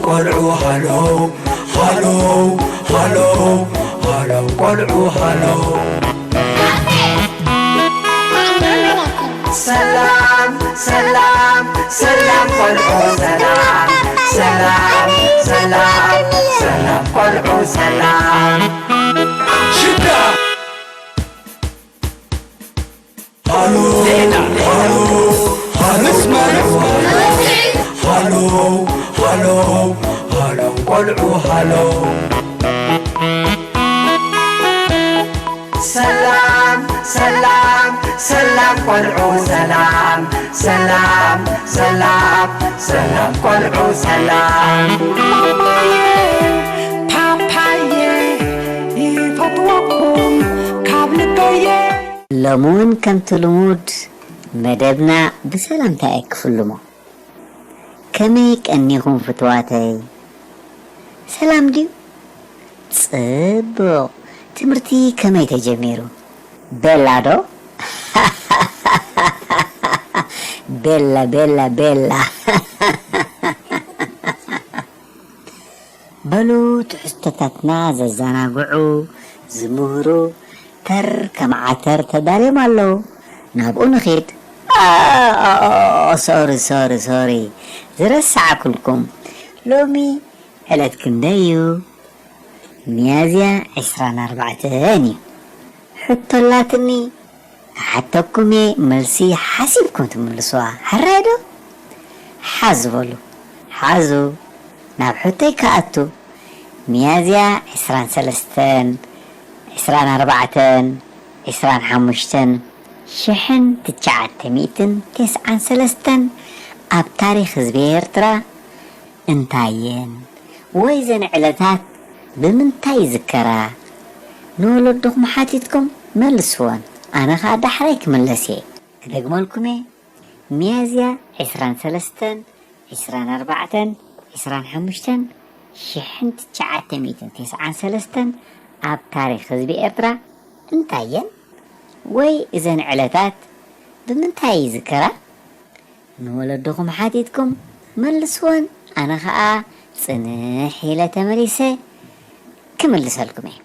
ቆልዑ ሃሎ ሃሎ ሃሎ ሃሎ ቆልዑ ሃሎ። ሰላም ሰላም ሰላም ቆልዑ ሰላም ሰላም ሰላም ሰላም ቆልዑ ሰላም። ሽዳ ሃሎ ሃሎ ሃሎ ሃሎ ሃሎ ሃሎ ቆልዑ ሃሎ። ሰላም ሰላም ሰላም ቆልዑ ሰላም ሰላም ሰላም ሰላም ቆልዑ ሰላም። ፓፓየ ይፈትወኩም ካብ ልበየ። ሎሚ እውን ከምቲ ልሙድ መደብና ብሰላምታ እየ ክፍልሞ። ከመይ ቀኒኹም ፍትዋተይ? ሰላም ድዩ? ጽቡቕ። ትምህርቲ ከመይ ተጀሚሩ? ቤላ ዶ? ቤላ፣ ቤላ፣ ቤላ። በሉ ትሕዝቶታትና ዘዘናግዑ፣ ዝምህሩ ተር ከም ዓተር ተዳልዮም ኣለዉ። ናብኡ ንኺድ። ሶሪ፣ ሶሪ፣ ሶሪ፣ ዝረሳዕኩልኩም። ሎሚ ዕለት ክንደይ እዩ? ሚያዝያ ዕስራን ኣርባዕተን እዩ። ሕቶ ኣላትኒ፣ ክሓተኩም እየ፣ መልሲ ሓሲብኩም ትምልሱዋ። ሕራይ ዶ? ሓዙ በሉ፣ ሓዙ። ናብ ሕቶይ ክኣቱ፣ ሚያዝያ ዕስራን ሰለስተን፣ ዕስራን ኣርባዕተን፣ ዕስራን ሓሙሽተን፣ ሽሕን ትሽዓተ ሚእትን ተስዓን ሰለስተን ኣብ ታሪኽ ህዝቢ ኤርትራ እንታይ እየን? ወይ እዘን ዕለታት ብምንታይ ይዝከራ? ንወለድኹም ሓቲትኩም መልስወን። ኣነ ኸኣ ዳሕራይ ክምለስ እየ። ክደግመልኩም እየ። ሚያዝያ ዕስራን ሰለስተን፣ ዕስራን ኣርባዕተን፣ ዕስራን ሓሙሽተን፣ ሽሕን ትሽዓተ ሚእትን ተስዓን ሰለስተን ኣብ ታሪኽ ህዝቢ ኤርትራ እንታይ እየን? ወይ እዘን ዕለታት ብምንታይ ይዝከራ? ንወለድኹም ሓቲትኩም መልስወን፣ ኣነ ኸኣ ጽንሕ ኢለ ተመሊሰ ክምልሰልኩም እየ።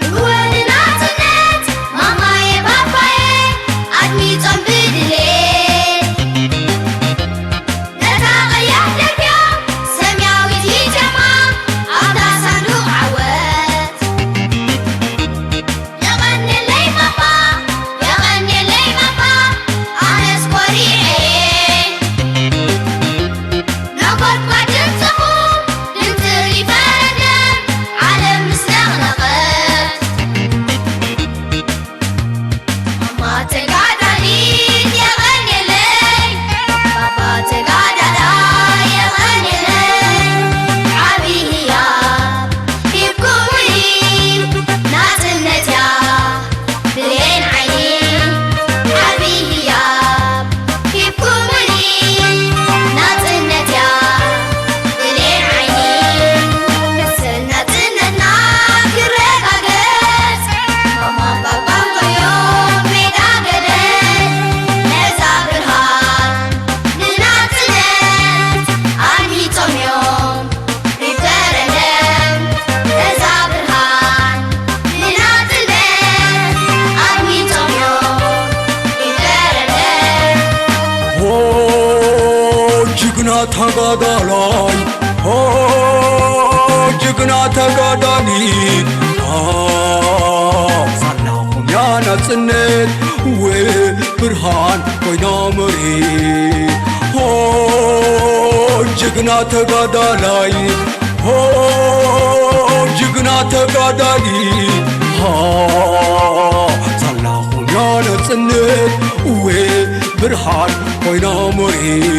ንወዲ ናጽነት ማማየ ባባየ ኣድሚጾም ብድሌት ነታ ቀያሕ ደርፊኦም ሰማያዊት ኢትዮጵያ ኣብታ ሳንዱቕ ዓወት። የቐንየለይ ባባ፣ የቐንየለይ ባባ፣ ኣነስ ኮሪዐ እየ። ነጎድጓድ ድምፅኹም፣ ድምፂ ሪፈረንደም፣ ዓለም ምስ ነቕነቐት። ማማ ተጋዳሊት የቐንየለይ፣ ባባ ተጋዳላይ የቐንየለይ። ዓብዪ ህያብ ሂብኩምኒ፣ ናፅነት እያ ብሌን ዓይኒ። ዓብዪ ህያብ ሂብኩምኒ፣ ናፅነት እያ ብሌን ዓይኒ። መሰል ናፅነትና ክረጋገፅ፣ ማማን ባባን ኮይኖም ሜዳ ገደል። ነዛ ብርሃን ንናፅነት ኣድሚፆም እዮም። ሪፈረንደም ነዛ ብርሃን ንናጽነት ኣድሚጾም እዮም። ሪፈረንደም ሆ ጅግና ተጋዳላይ፣ ሆ ጅግና ተጋዳሊ፣ ሆ ሳላኹም ያ ናጽነት፣ ወይ ብርሃን ኮይና መሬት። ሆ ጅግና ተጋዳላይ፣ ሆ ጅግና ተጋዳሊ፣ ሃ ሳላኹም ያ ናጽነት፣ እወ ብርሃን ኮይና መሬት።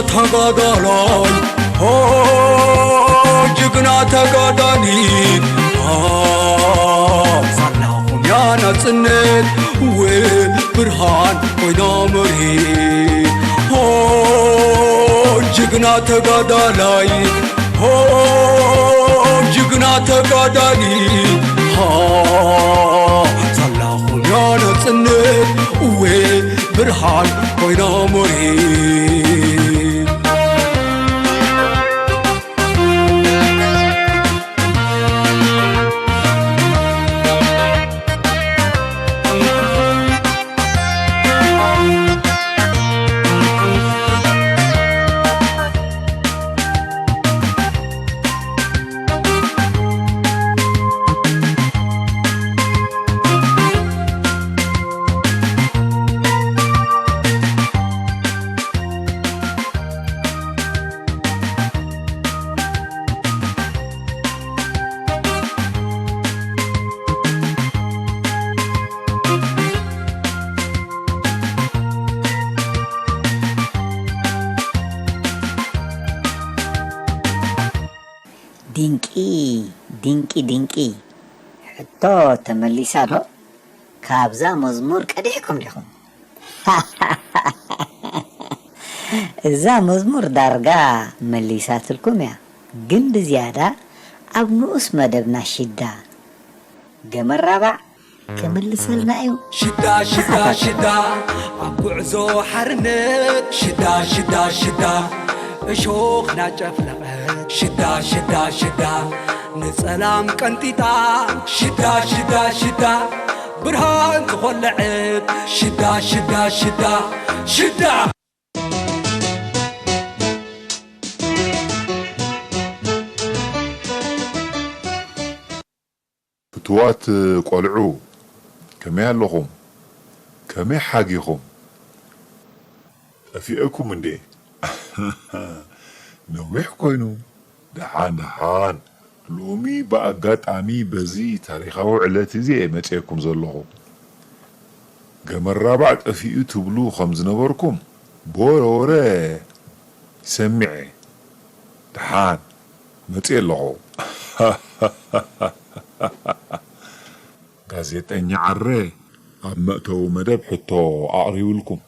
ተጋዳላይ፣ ሆ፣ ጅግና ተጋዳሊ፣ ሆ፣ ሳላ ኹንያ ናጽነት፣ ው፣ ብርሃን ኮይና መሪ፣ ሆ፣ ጅግና ተጋዳላይ፣ ሆ፣ ጅግና ተጋዳሊ፣ ሆ፣ ሳላ ኹንያ ናጽነት፣ ው፣ ብርሃን ኮይና መሪ። ድንቂ፣ ድንቂ፣ ድንቂ። ሕቶ ተመሊሳ ዶ? ካብዛ መዝሙር ቀዲሕኩም ዲኹም? እዛ መዝሙር ዳርጋ መሊሳትልኩም እያ፣ ግን ብዝያዳ ኣብ ንኡስ መደብና ሽዳ ገመራባዕ ክምልሰልና እዩ። ሽዳ ሽዳ ሽዳ ኣብ ጉዕዞ ሓርነት ሽዳ ሽዳ ሽዳ እሾኽና ጨፍለቐት ሽዳ ሽዳ ሽዳ ንጸላም ቀንጢጣ ሽዳ ሽዳ ሽዳ ብርሃን ዝኾለዐት ሽዳ ሽዳ ሽዳ ሽዳ። ፍቱዋት ቆልዑ፣ ከመይ ኣለኹም? ከመይ ሓጊኹም? ጠፊኤኩም እንዴ? ነዊሕ ኮይኑ። ደሓን ደሓን። ሎሚ ብኣጋጣሚ በዚ ታሪኻዊ ዕለት እዚ እየ መጺኤኩም ዘለኹ። ገመራባዕ ጠፊኡ ትብሉ ከም ዝነበርኩም ብወረ ወረ ሰሚዐ። ደሓን መጺኤ ኣለኹ። ጋዜጠኛ ዓረ ኣብ መእተዊ መደብ ሕቶ ኣቕሪብልኩም።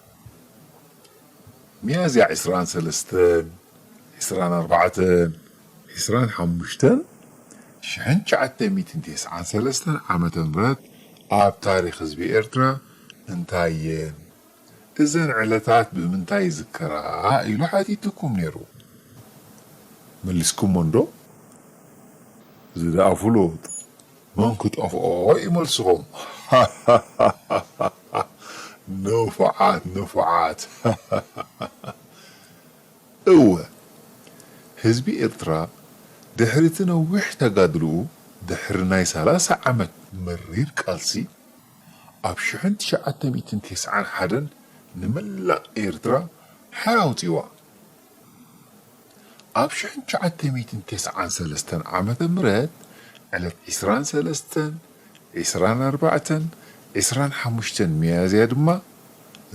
ሚያዝያ ዕስራን ሰለስተን፣ ዕስራን ኣርባዕተን፣ ዕስራን ሓሙሽተን፣ ሽሕን ትሽዓተ ሚእትን ተስዓን ሰለስተን ዓመተ ምህረት ኣብ ታሪኽ ህዝቢ ኤርትራ እንታይ እየን? እዘን ዕለታት ብምንታይ ይዝከራ? ኢሉ ሓቲቱኩም ነይሩ። መሊስኩሞ እንዶ? እዚ ደኣ ፍሉጥ። መን ክጠፍኦ እዩ መልስኹም? ንፉዓት፣ ንፉዓት። እወ፣ ህዝቢ ኤርትራ ድሕሪ እቲ ነዊሕ ተጋድልኡ፣ ድሕሪ ናይ ሰላሳ ዓመት መሪር ቃልሲ፣ ኣብ ሽሕን ትሽዓተ ሚእትን ተስዓን ሓደን ንመላእ ኤርትራ ሓራ ኣውጺዋ። ኣብ ሽሕን ትሽዓተ ሚእትን ተስዓን ሰለስተን ዓመተ ምህረት ዕለት ዕስራን ሰለስተን፣ ዕስራን ኣርባዕተን፣ ዕስራን ሓሙሽተን ሚያዝያ ድማ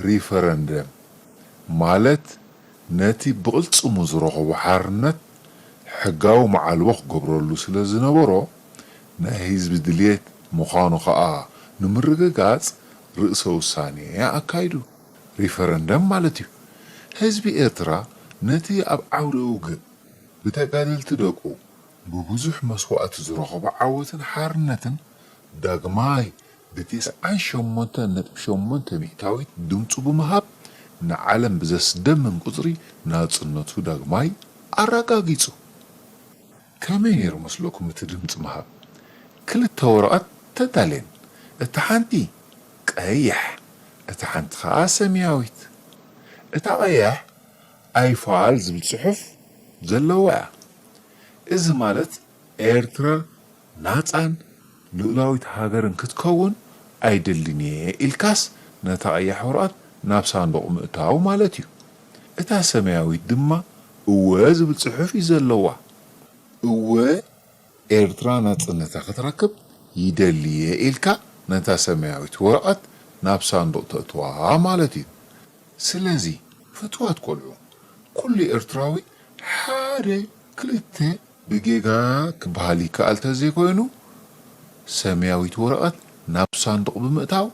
ሪፈረንደም ማለት ነቲ ብቕልጽሙ ዝረኸቦ ሓርነት ሕጋዊ መዓልቦ ክገብረሉ ስለ ዝነበሮ፣ ናይ ህዝቢ ድልየት ምዃኑ ኸኣ ንምርግጋጽ ርእሰ ውሳኔ ኣካይዱ። ሪፈረንደም ማለት እዩ። ህዝቢ ኤርትራ ነቲ ኣብ ዓውደ ውግእ ብተጋደልቲ ደቁ ብብዙሕ መስዋእቲ ዝረኸቦ ዓወትን ሓርነትን ዳግማይ ብተስዓን ሸሞንተን ነጥቢ ሸሞንተ ሚእታዊት ድምጹ ብምሃብ ንዓለም ብዘስደምም ቁጽሪ ናጽነቱ ዳግማይ ኣረጋጊጹ። ከመይ ነይሩ መስለኩም እቲ ድምጺ ምሃብ? ክልተ ወረቐት ተዳልየን፣ እታ ሓንቲ ቀያሕ፣ እታ ሓንቲ ኸኣ ሰማያዊት። እታ ቀያሕ ኣይፋል ዝብል ጽሑፍ ዘለዋ እያ። እዚ ማለት ኤርትራ ናጻን ልኡላዊት ሃገርን ክትከውን ኣይደልን እየ ኢልካስ ነታ ቀያሕ ወረቐት ናብ ሳንዱቕ ምእታው ማለት እዩ። እታ ሰማያዊት ድማ እወ ዝብል ጽሑፍ እዩ ዘለዋ። እወ ኤርትራ ናጽነታ ክትረክብ ይደሊ እየ ኢልካ ነታ ሰማያዊት ወረቐት ናብ ሳንዱቕ ተእትዋ ማለት እዩ። ስለዚ ፍቱዋት ቆልዑ፣ ኩሉ ኤርትራዊ ሓደ ክልተ ብጌጋ ክበሃል ይከኣል ተዘይኮይኑ፣ ሰማያዊት ወረቐት ናብ ሳንዱቕ ብምእታው፣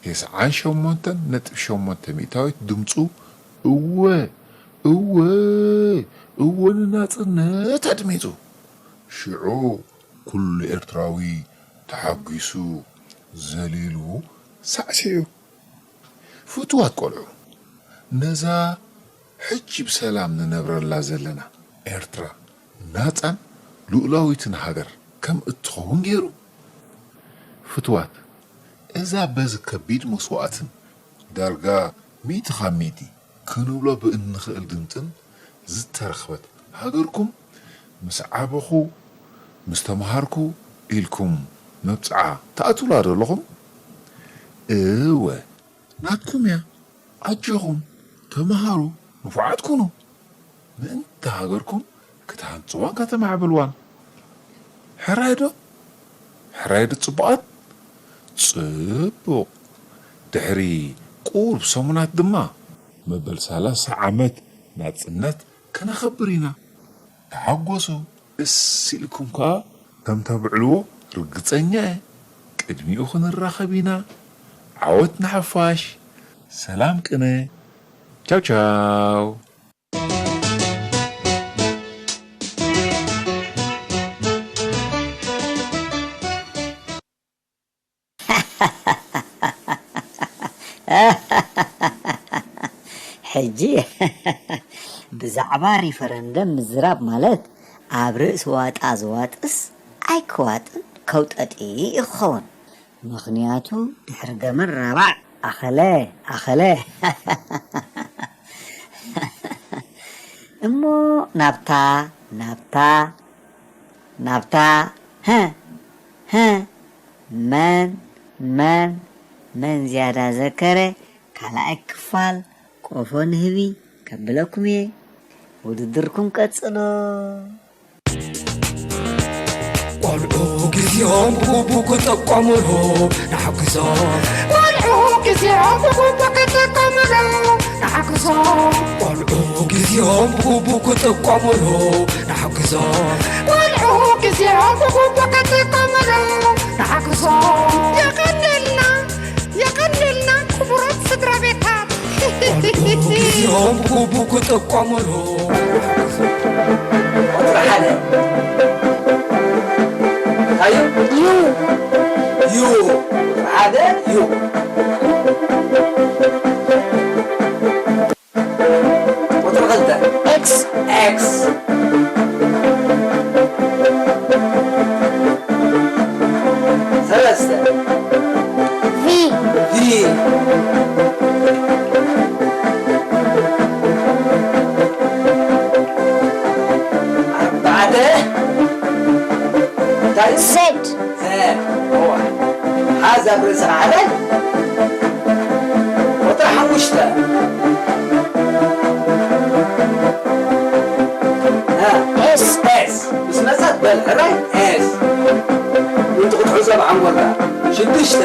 ተስዓን ሸሞንተን ነጥቢ ሸሞንተ ሚእታዊት ድምጹ እወ፣ እወ፣ እወ ንናጽነት ኣድሚጹ። ሽዑ ኩሉ ኤርትራዊ ተሓጒሱ ዘሊሉ ሳዕሲዑ። ፍቱዋት ቆልዑ፣ ነዛ ሕጂ ብሰላም ንነብረላ ዘለና ኤርትራ ናጻን ልኡላዊትን ሃገር ከም እትኸውን ገይሩ። ፍቱዋት፣ እዛ በዚ ከቢድ መስዋእትን ዳርጋ ሚእቲ ካብ ሚእቲ ክንብሎ ብእንኽእል ድምጽን ዝተረኽበት ሃገርኩም ምስ ዓበኹ፣ ምስ ተመሃርኩ ኢልኩም መብጽዓ ትኣትዉላ ዶ ኣለኹም? እወ፣ ናትኩም እያ። ኣጆኹም፣ ተመሃሩ፣ ንፉዓት ኩኑ። ምእንቲ ሃገርኩም ክትሃንጽዋን ከተማዕብልዋን። ሕራይ ዶ? ሕራይ ዶ ጽቡቓት? ጽቡቕ። ድሕሪ ቁሩብ ሰሙናት ድማ መበል ሰላሳ ዓመት ናጽነት ከነኸብር ኢና። ተሓጎሱ። ደስ ኢልኩም ከኣ ከም ተብዕልዎ ርግጸኛ እየ። ቅድሚኡ ክንራኸብ ኢና። ዓወት ንሓፋሽ። ሰላም ቅነ። ቻው ቻው። ሕጂ ብዛዕባ ሪፈረንደም ምዝራብ ማለት ኣብ ርእሲ ዋጣ ዝዋጥስ ኣይክዋጥን ከውጠጢ እዩ ክኸውን። ምኽንያቱ ድሕሪ ገመድ ራባዕ ኣኸለ ኣኸለ። እሞ ናብታ ናብታ ናብታ፣ ሀ፣ ሀ፣ መን፣ መን፣ መን ዝያዳ ዘከረ ካልኣይ ክፋል ቆፎ ንህቢ ከብለኩም እየ። ውድድርኩም ቀጽሎ። ቆልዑ ግዜኦም ብግቡእ ክጥቀሙሉ ንሓግዞም። ቆልዑ ግዜኦም ብግቡእ ክጥቀሙሉ ንሓግዞም። ቆልዑ ግዜኦም ብግቡእ ክጥቀሙሉ ንሓግዞም። ቆልዑ ግዜኦም ብግቡእ ክጥቀሙሉ ንሓግዞም። የቐንየልና፣ የቐንየልና ክቡራት ስድራ ቤታት። ቆልዑ ግዜኦም ብግቡእ ክጥቀሙሉ ንሓግዞም። ቁጽሪ ሓደ እንታይ እዩ? ዩ። ዩ። ቁጽሪ ሓደ ዩ። ቁጽሪ ክልተ ኤክስ። ኤክስ። ሰለስተ ቪ። ቪ። ኣርባዕተ እንታይ? ዜድ። ዘ-፣ እዋ። ሓዝ ኣብ ርእስኻ ሕራይ። ቁጽሪ ሓሙሽተ። እ። ኤስ። ኤስ። ምስ መጸት በል ሕራይ። ኤስ። ምእንቲ ክትሕዞ ብሓንጎልካ። ሽዱሽተ።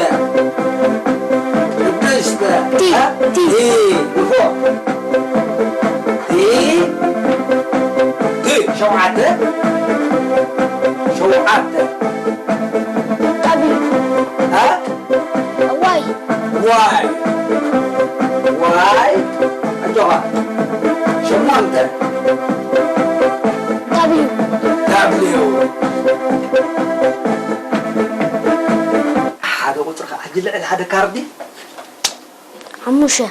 ሽዱሽተ። ቲ። እ? ቲ። ቲ። ንፉዕ። ቲ። ቲ። ሸውዓተ። ሸውዓተ። ቀቢ። እ? ዋይ። ዋይ። ዋይ። ኣጆኻ። ሸሞንተ። ዳብሊው። ዳብሊው። ሓደ ቁጽሪ ከኣ ሕጂ ልዕል ሓደ ካርዲ። ሓሙሽተ።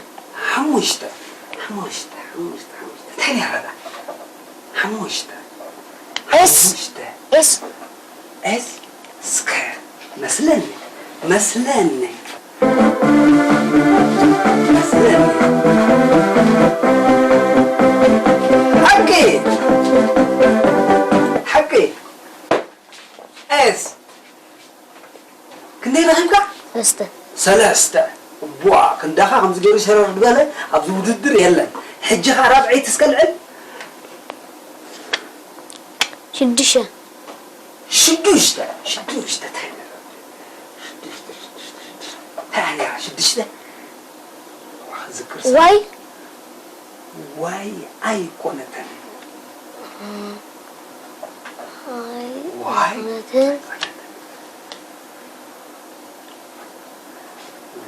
ሓሙሽተ። ሓሙሽተ። ሓሙሽተ። ሓሙሽተ። እንታይ ነይራ እዛ? ሓሙሽተ። ኤስ። ሓሙሽተ። ኤስ። ኤስ። እስከ መስለኒ። መስለኒ። መስለኒ። ሓቂ። ሓቂ። ኤስ። ክንደይ ረኺብካ? ሰለስተ። ሰለስተ። ዋ፣ ክንዳኻ ከምዚ ገይሩ ሸረር ዝበለ ኣብዚ ውድድር የለን። ሕጂ ኸኣ ራብዐይቲ እስከ ልዕል። ሽዱሽተ። ሽዱሽተ። ሽዱሽተ። ሽዱሽተ። ሽዱሽተ። ሽዱሽተ። ሽዱሽተ። ዋ፣ ክዝክር ዋይ። ዋይ ኣይኮነተን። ኣይ ዋይ ኣይኮነትን።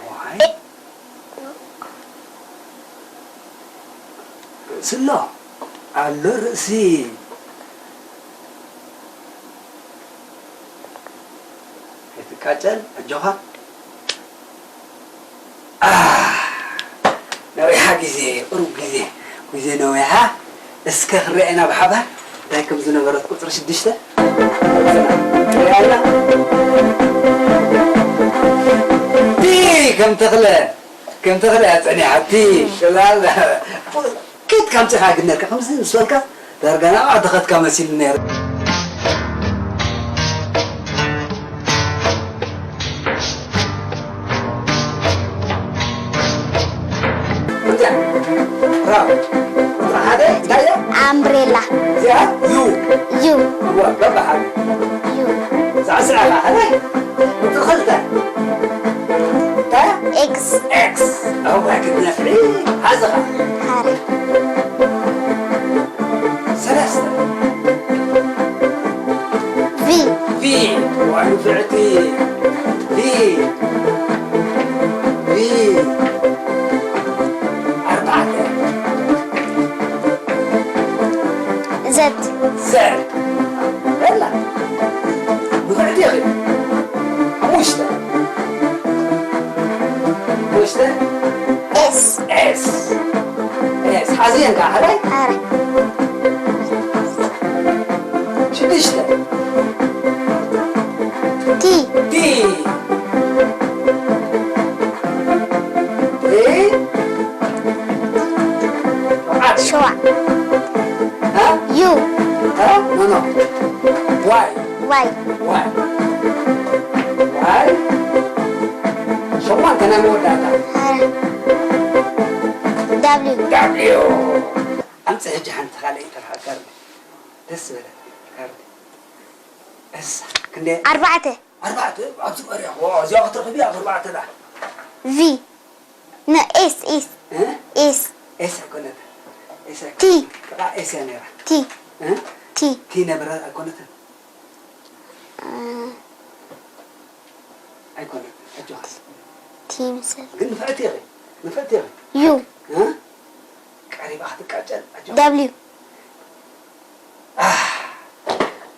ዋይ ርእሲ ኣሎ ኣሎ ርእሲ ኣይትቃጨል ኣጆኻ። ነዊሓ ግዜ ቁሩብ ግዜ ግዜ ነዊሓ። እስከ ክንሪኣና ብሓባር እንታይ ከም ዝነበረት ቁፅሪ ሽዱሽተ ሪኣና። ቲ ከም ተኽለ ከም ተኽለ እያ ፀኒሓ። ቲ ሸላል ኬት ካምፅኻ ግነካ ከምዚ ምስ በልካ ዳርጋ ናብኣ ድኸትካ መሲሉ ነይሩ። ኣምብሬላ። እዚኣ ዩ። ዩ። ዩ። እዛ ስዕራ ከኣ ሓዳይ። ቁጽሪ ክልተ። እንታይ? ኤክስ። ኤክስ። እዋይ ክትነፍዒ። ሓዚ ኸኣ። ሃረ። ሰለስተ። ቪ። ቪ። እዋይ ንፍዕቲ። ቪ። ቪ። ኣርባዕተ። ዘድ። ዘድ። በላ። ንፍዕቲ ኢኺ። ሓሙሽተ። ሓሙሽተ። ኤስ። ኤስ። ኤስ። ሓዝየን ከኣ ሓዳይ። ኣረ። ሽዱሽተ። ቲ። ቲ። ቲ። ሸዋ። ዩ። ዋይ። ዋይ። ዋይ። ሸሞንተ ናይ መወዳእታ። ዳብሊው። ዳብሊው። ኣምጽእ ሕጂ ሓንቲ ካልኣይ ተርሓ ካርድ። ደስ ዝበለ ካርድ። እሳ ክንደይ? ኣርባዕተ። ኣርባዕተ ኣብዚ ቀሪያ። ዋው፣ እዚኣ ክትረኽብ እያ፣ ኣርባዕተ ደኣ። ቪ። ን ኤስ፣ ኤስ። እ? ኤስ። ኤስ ኣይኮነትን። ኤስ ኣይኮነትን። ቲ። ጥቓ ኤስ እያ ነይራ። ቲ። እ? ቲ። ቲ ነበረ ኣይኮነትን። እ። ኣይኮነትን። ኣጆኻ። ቲ ምስል። ግን ንፍዕቲ ኢኺ። ንፍዕቲ ኢኺ። ዩ። እ? ቀሪባ ክትቃጨል። ኣጆኻ። ደብሊው። ኣህ፣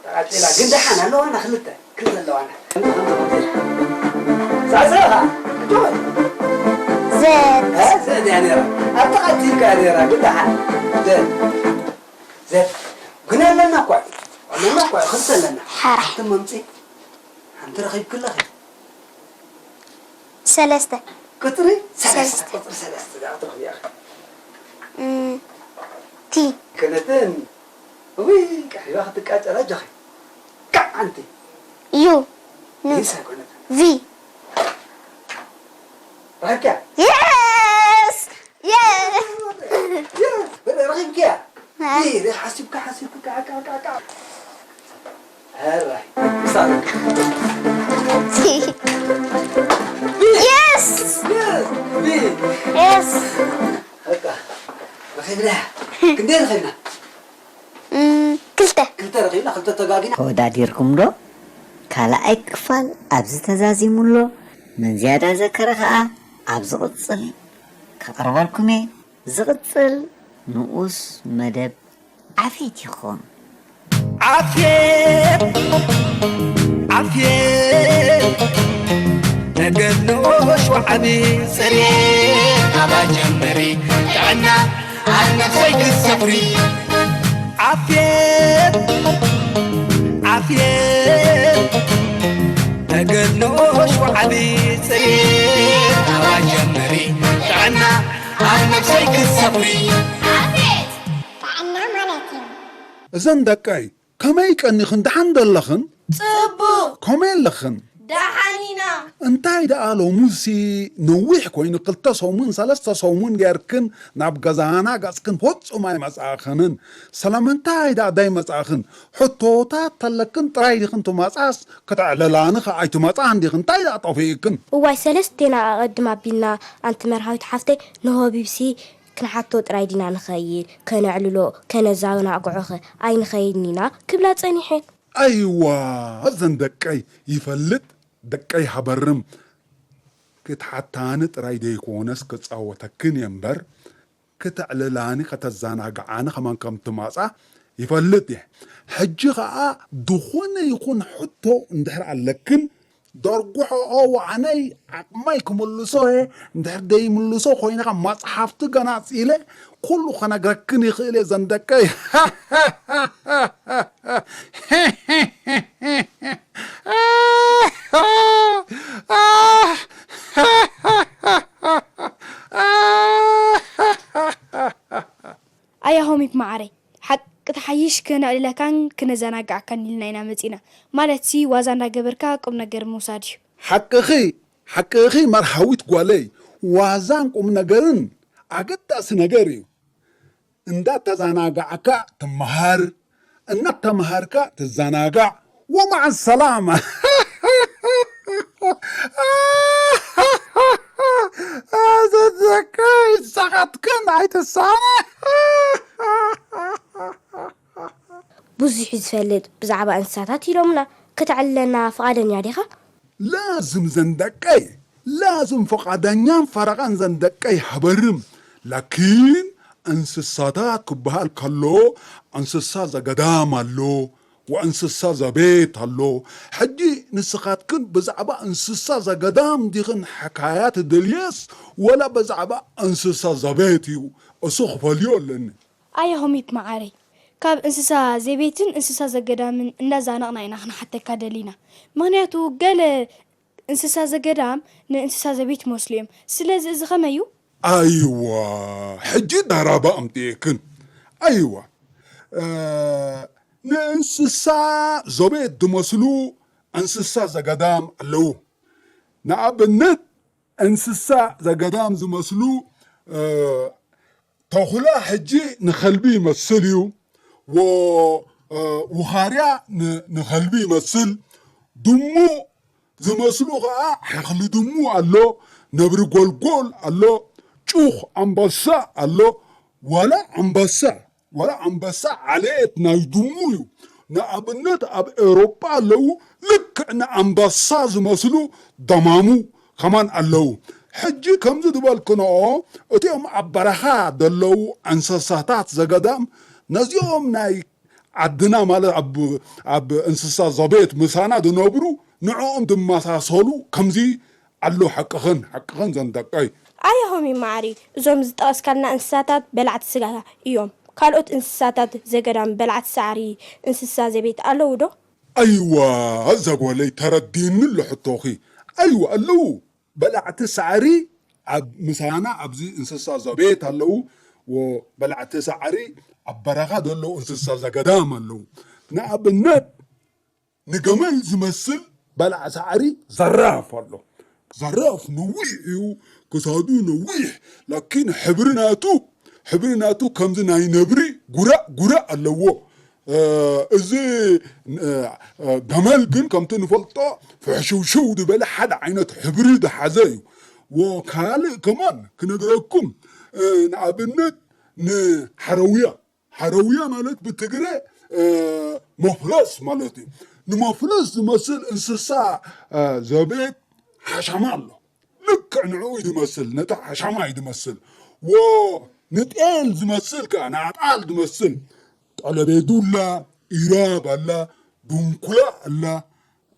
ተቓጺላ። ግን ደሓን ኣለዋና ክልተ፣ ክልተ ኣለዋና። ከምዚ፣ ከምዚ፣ ከምዚ። ዛዕዛዕኻ፣ ኣጆኻ። ዘድ። እ፣ ዘድ እያ ነይራ። ኣብታ ቀቲልካ እያ ነይራ፣ ግን ደሓን። ዘድ። ዘድ። ግን ኣለና እኳ እዩ። ኣለና እኳ እዩ፣ ክልተ ኣለና። ሓራሕ። ሓንቲ መምጺ፣ ሓንቲ ረኺብክላ ኸ? ሰለስተ። ቁጽሪ ሰለስተ፣ ሰለስተ። ቁጽሪ ሰለስተ፣ እዛ ክትረኽብያ ኸ? እም፣ ቲ። ክልተን። ውይ፣ ቀሪባ ክትቃጨል ኣጆኺ። ካዕ ኣንቲ። ዩ። ን-፣ ይስ ኣይኮነትን። ቪ። ረኺብክያ? የስ! የስ! የስ! ረኺብክያ? እ። ይ፣ ሓሲብካ፣ ሓሲብካ፣ ካዕ፣ ካዕ፣ ካዕ፣ ካዕ። ሕራይ። ምሳሌ። ቲ። የስ! የስ! ቢ። የስ! በቃ። ረኺብና። ክንደይ ረኺብና? እም፣ ክልተ። ክልተ ረኺብና፣ ክልተ ተጋጊና። ተወዳዲርኩም ዶ? ካልኣይ ክፋል ኣብዚ ተዛዚሙ ኣሎ። መን ዝያዳ ዘከረ ከኣ ኣብ ዝቕጽል ከቕርበልኩም እየ። ዝቕጽል ንኡስ መደብ ዓፌት ይኹን። ዓፌት፣ ዓፌት፣ ተገድሎ ሸውዓቢ ጽሬት ኣባ ጀምሪ ጥዕና ኣብ ነፍሰይ ክትሰፍሪ። ዓፌት፣ ዓፌት፣ ተገድሎ ሸውዓቢ ጽሬት ኣባ ጀምሪ ጥዕና ኣብ ነፍሰይ ክትሰፍሪ። ዓፌት! ጥዕና ማለት እዩ። እዘን ደቀይ፣ ከመይ ቀኒኽን? ደሓን ዶ ኣለኽን? ጽቡቕ። ከመይ ኣለኽን? ደሓን ኢና። እንታይ ደኣ ሎሙሲ ነዊሕ ኮይኑ፣ ክልተ ሰሙን፣ ሰለስተ ሰሙን ጌርክን ናብ ገዛና ገጽክን ፍጹም ኣይመጻእኽንን። ስለምንታይ ደኣ ደይመጻእኽን? ሕቶታት ተለክን ጥራይ ዲኽን ትመጻስ? ክተዕልላኒ ኸኣ ኣይትመጻን ዲኽን? እንታይ ደኣ ጠፊእክን? እዋይ ሰለስቴና ኣቐድም ኣቢልና ኣንቲ መርሃዊት ሓፍተይ ንሆቢብሲ ክንሓቶ ጥራይ ዲና ንኸይድ? ከነዕልሎ፣ ከነዘናግዖኸ ኣይንኸይድን ኢና ክብላ ጸኒሐን። ኣይዋ፣ እዘን ደቀይ ይፈልጥ፣ ደቀይ ሃበርም ክትሓታኒ ጥራይ ዘይኮነስ ክጻወተክን እየ እምበር፣ ክተዕልላኒ ከተዘናግዓኒ ከማን ከም ትመጻ ይፈልጥ እየ። ሕጂ ኸኣ ዝኾነ ይኹን ሕቶ እንድሕር ኣለክን፣ ደርጉሖኦ፣ ዋዕነይ ዓቕመይ ክምልሶ እየ። እንድሕር ደይምልሶ ኮይነ፣ ካብ መጽሓፍቲ ገናጺለ ኩሉ ከነግረክን ይኽእል እየ፣ ዘን ደቀይ። ኣያ ሆሚፕ መዓረይ፣ ሓቂ ትሓይሽ፣ ክነዕልለካን ክነዘናግዓካን ኢልና ኢና መጺና። ማለትሲ፣ ዋዛ እንዳገበርካ ቁም ነገር ምውሳድ እዩ። ሓቅኺ፣ ሓቅኺ መርሃዊት ጓለይ፣ ዋዛን ቁም ነገርን ኣገዳሲ ነገር እዩ። እንዳተዘናጋዕካ ትመሃር፣ እናተመሃርካ ትዘናጋዕ። ወመዓ ሰላማ። ኣዘዘካ ይሳኻትክን ኣይትሳነ። ብዙሕ እዩ ዝፈልጥ ብዛዕባ እንስሳታት ኢሎምና። ከተዕልለና ፍቓደኛ ዲኻ? ላዝም ዘን ደቀይ፣ ላዝም ፍቓደኛን ፈረቓን ዘን ደቀይ ሃበርም። ላኪን እንስሳታት ክበሃል ከሎ፣ እንስሳ ዘገዳም ኣሎ፣ ወእንስሳ ዘቤት ኣሎ። ሕጂ ንስኻትክን ብዛዕባ እንስሳ ዘገዳም ዲኽን ሕካያ ትደልየስ፣ ወላ ብዛዕባ እንስሳ ዘቤት እዩ? እሱ ክፈልዮ ኣለኒ። ኣያ ሆሚፕ መዓረይ፣ ካብ እንስሳ ዘቤትን እንስሳ ዘገዳምን እንዳዛነቕና ኢና ክንሓተካ ደሊና። ምኽንያቱ፣ ገለ እንስሳ ዘገዳም ንእንስሳ ዘቤት ይመስሉ እዮም። ስለዚ፣ እዚ ኸመይ እዩ? ኣይዋ፣ ሕጂ ዳራባ ኣምጥኤክን። ኣይዋ፣ እ፣ ንእንስሳ ዘቤት ዝመስሉ እንስሳ ዘገዳም ኣለዉ። ንኣብነት፣ እንስሳ ዘገዳም ዝመስሉ፣ እ፣ ተኹላ ሕጂ ንኸልቢ ይመስል እዩ። ወ-፣ እ፣ ውኻርያ ን-፣ ንኸልቢ ይመስል። ድሙ ዝመስሉ ኸዓ ሓኽሊ ድሙ ኣሎ፣ ነብሪ ጎልጎል ኣሎ፣ ጩኽ ኣንበሳ ኣሎ። ዋላ ኣንበሳ፣ ዋላ ኣንበሳ ዓሌት ናይ ድሙ እዩ። ንኣብነት ኣብ ኤውሮጳ ኣለዉ ልክዕ ንኣንበሳ ዝመስሉ ደማሙ ከማን ኣለዉ። ሕጂ ከምዚ ዝበልክንኦ እቲኦም ኣብ በረኻ ዘለዉ እንስሳታት ዘገዳም ነዚኦም ናይ ዓድና ማለት ኣብ፣ ኣብ እንስሳ ዘቤት ምሳና ዝነብሩ ንዕኦም ዝመሳሰሉ ከምዚ ኣሎ። ሓቅኽን፣ ሓቅኽን ዘን ደቀይ። ኣየ ሆሚ መዓሪ፣ እዞም ዝጠቐስካልና እንስሳታት በላዕቲ ስጋ እዮም። ካልኦት እንስሳታት ዘገዳም በላዕቲ ሳዕሪ እንስሳ ዘቤት ኣለዉ ዶ? ኣይዋ፣ እዛ ጓለይ ተረዲእኒ ኣሎ ሕቶኺ። ኣይዋ ኣለዉ። በላዕቲ ሳዕሪ ኣብ ምሳና ኣብዚ እንስሳ ዘቤት ኣለዉ። ወ-፣ በላዕቲ ሳዕሪ ኣብ በረኻ ዘለዉ እንስሳ ዘገዳም ኣለዉ። ንኣብነት ንገመል ዝመስል በላዕ ሳዕሪ ዘራፍ ኣሎ። ዘራፍ ነዊሕ እዩ፣ ክሳዱ ነዊሕ፣ ላኪን ሕብሪ ናቱ፣ ሕብሪ ናቱ ከምዚ ናይ ነብሪ ጉራእ ጉራእ ኣለዎ። እ፣ እዚ፣ እ፣ እ፣ ገመል ግን ከምቲ ንፈልጦ ፍሕሽውሽው ዝበለ ሓደ ዓይነት ሕብሪ ዝሓዘ እዩ። ወካልእ ከማን ክነግረኩም፣ እ፣ ንኣብነት ንሓረውያ፣ ሓረውያ ማለት ብትግረ፣ እ፣ መፍለስ ማለት እዩ። ንመፍለስ ዝመስል እንስሳ፣ እ፣ ዘቤት ሓሻማ ኣሎ። ልክዕ ንዕኡ እዩ ዝመስል፣ ነቲ ሓሻማ እዩ ዝመስል። ወ-፣ ንጤል ዝመስል ከኣ፣ ንኣጣል ዝመስል፣ ጠለቤዱላ፣ ኢራብ ኣላ፣ ዱንኩላ ኣላ፣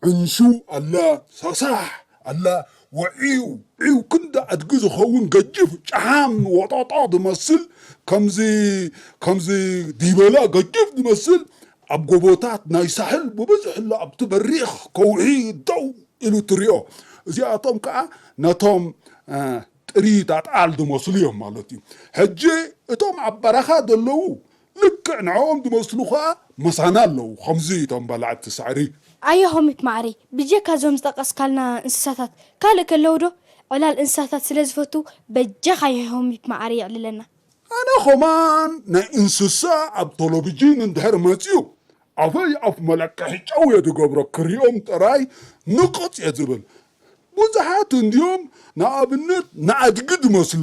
ዕንሹ ኣላ፣ ሳሳሕ ኣላ፣ ወዒው፣ ዒው ክንዲ ኣድጊ ዝኸውን ገጅፍ ጨሓም ወጦጦ ዝመስል፣ ከምዚ፣ ከምዚ ዲበላ ገጅፍ ዝመስል፣ ኣብ ጎቦታት ናይ ሳሕል ብብዝሒ ኣሎ፣ ኣብቲ በሪኽ ከውሒ ደው ኢሉ ትሪኦ። እዚኣቶም ከኣ ነቶም፣ እ፣ ጥሪት ኣጣል ዝመስሉ እዮም ማለት እዩ። ሕጂ እቶም ኣብ በረኻ ዘለዉ ልክዕ ንዕኦም ዝመስሉ ኸኣ ምሳና ኣለዉ። ከምዚ እቶም በላዕቲ ሳዕሪ። ኣየ ሆሚፕ ማዕረይ፣ ብጀካ እዞም ዝጠቀስካልና እንስሳታት ካልእ ከለዉ ዶ? ዕላል እንስሳታት ስለ ዝፈቱ በጃኻ ኣየ ሆሚፕ ማዕረይ የዕልለና። ኣነ ኸማን ናይ እንስሳ ኣብ ቴሌቪዥን እንድሕር መፅዩ፣ ኣፈይ ኣፍ መለቀሒ ጨው እየ ዝገብሮ፣ ክሪኦም ጥራይ ንቕፅ እየ ዝብል። ብዙሓት እንድዮም ንኣብነት ንኣድጊ ዝመስሉ።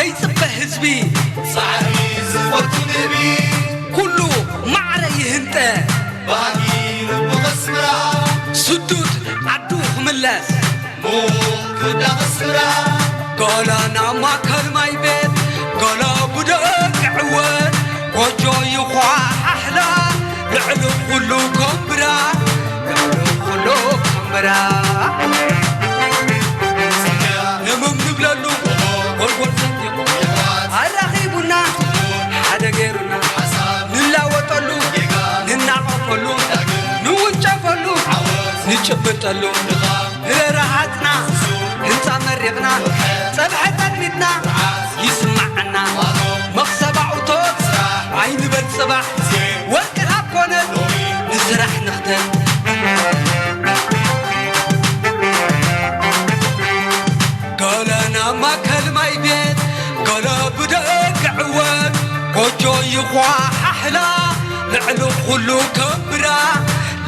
ዘይጽበ ህዝቢ ጻዕሪ ዝፈቱ ንህቢ ኩሉ ማዕረ ይህንጠ ባህጊ ልቡ ከስምራ ስዱድ ዓዱ ክምለስ ሙቕ ክዳ ከስምራ ገለ ናብ ማእከል ማይ ቤት ገለ ብደገ ዕወት ጎጆ ይዃሓሕላ ልዕሊ ኩሉ ከንብራ ልዕሊ ኩሉ ከንብራ ህምም ንብለሉ ጎልጎል ሰንጢቑ ኣራኺቡና ሓደ ገይሩና ንላወጠሉ ንናቐፈሉ ንውንጨፈሉ ንጭብጠሉ ንረሃፅና ህንፃ መሪቕና ፀብሐ ጠጥሚትና ይስማዓና መኽሰብ ኣውቶት ኣይንበል ፅባሕ ወርቂ ካብ ኮነ ንስራሕ ንኽተት ገለ ናብ ማእከል ማይ ቤት ገለ ብደገ ዕወት ጎጆ ይዃሓሕላ ልዕሊ ኩሉ ከንብራ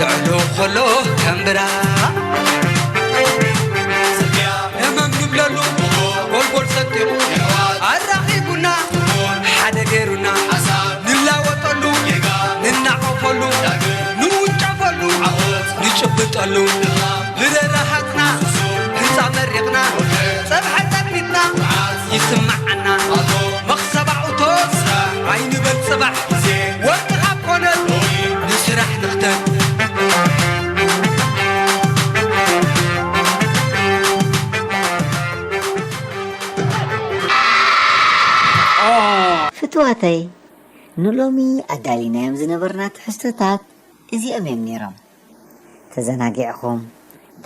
ልዕሊ ኩሉ ከንብራ ህመም ንብለሉ ጎልጎል ሰንጢቑ ኣራኺቡና ሓደ ገይሩና ንላወጠሉ ንናቐፈሉ ንውንጨፈሉ ንጭብጠሉ ብረራሃፅና ህንፃ መሪቕና ፀብሐ ጠጥሚትና ይስማዓና መኽሰብ ኣውቶስ ኣይንበል ፅባሕ ወርቂ ካብ ኮነ ንስራሕ ንኽተት ፍትዋተይ ንሎሚ ኣዳሊናዮም ዝነበርና ትሕዝቶታት እዚኦም እዮም ነይሮም። ተዘናጊዕኹም፣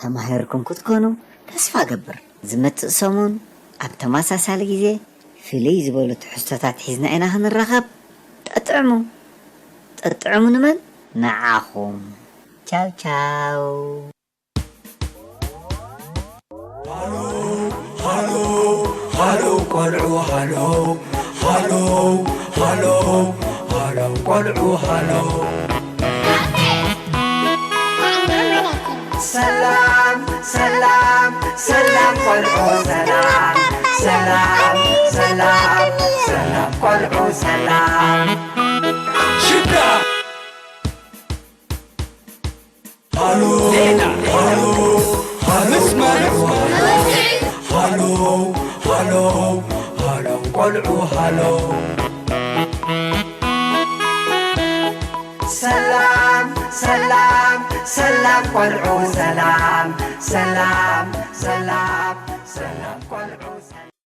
ተማሂርኩም ክትኮኑ ተስፋ እገብር። ዝመጽእ ሰሙን ኣብ ተመሳሳሊ ግዜ ፍልይ ዝበሉ ትሕዝቶታት ሒዝና ኢና ክንራኸብ። ጠጥዕሙ። ጠጥዕሙ ንመን? ንዓኹም። ቻው ቻው። ሃሎ ሃሎ ሃሎ ቆልዑ ሃሎ ሃሎ ሃሎ ሃሎ ቆልዑ ሃሎ ሰላም ሰላም ሰላም ቆልዑ ሰላም ሰላም ሰላም ሰላም ቆልዑ ሰላም ሽዳ ሃሎ ሃሎ ሃሎ ሃሎ ሃሎ ሃሎ ቆልዑ ሃሎ ሰላም ሰላም ሰላም ቆልዑ ሰላም ሰላም ሰላም ሰላም ቆልዑ